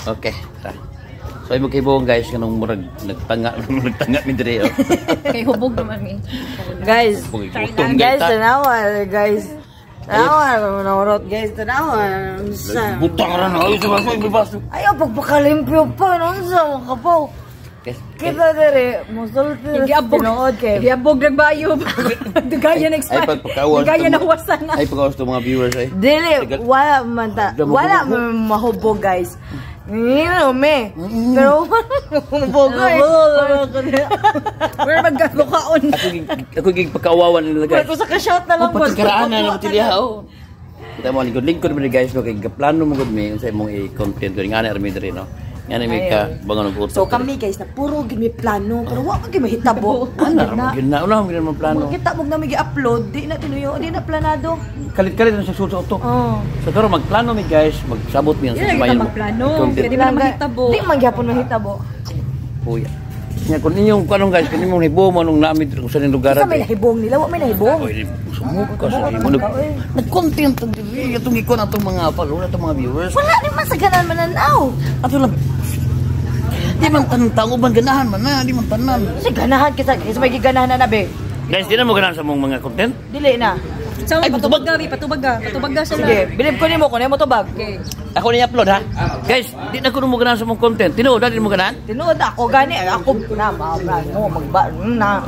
Okay, tara. So ay magkibong, guys, kanong murag nagtanga nagtanga mi diri, oh. Kay hubog naman mi. Guys, Gutom guys, guys. Tanawa, guys. Tanawa, naurot, guys, tanawa. Unsa? Butang ra na ay sa baso, baso. Ayaw, pagpakalimpyo pa, unsa, mga kapaw. Guys, Kita dere, musulti na sa Giabog. tinuod kay. Giabog nagbayo. Dugaya na ay expire. pagpakawan. Dugaya na huwasan na. Ay pagkawas to mga viewers ay. Dili, wala man ta, wala man mahubog, guys. Ngino me. Pero wala mahubog eh. Pero magkabukaon. Ako gig pagkaawawan nila, guys. Kung sa ka-shout na lang Oh, pagkaraan na naman sila, oh. Kita mo lingkod-lingkod mo ni, guys, no, kay gaplano mo gud mi unsa imong i-content diri nga na mi diri, no. Nga na mi ka bangon og utok. So kami, guys, na puro gid mi plano pero wa man gid mahitabo. Ana ra man gyud na, una man gyud man plano. Kita mo na mi gi-upload, di na tinuyo, di na planado. Kalit-kalit na sa sulod sa utok. Oh. So karon magplano mi, guys, magsabot mi ang Di na sa kita magplano. Content. Di man na mahitabo. Di man gyapon mahitabo. Kuya. Nya kun inyong kanong, guys, kun imong hibo mo nung nami kung sa ning lugar. Sa may nahibong nila, wa may nahibong. Oy, sumuk ka sa imo. Nag-content ang diri atong gikon atong mga follower, atong mga viewers. Wala di man sa ganan mananaw. Ato lang. Di man tanan tao man ganahan man na, di man tanan. Sa ganahan kita, kasi may giganahan na na be. Guys, di na mo ganahan sa mong mga content? Dili na. So, Ay, patubag ka, patubag ka. Patubag ka sila. Sige, bilib ko nimo kun mo tubag. Okay. Ako ni upload ha. Guys, di na ko mo ganahan sa mong content. Tinuod, di mo ganahan? Tinuod ako gani, ako na ma no magba na.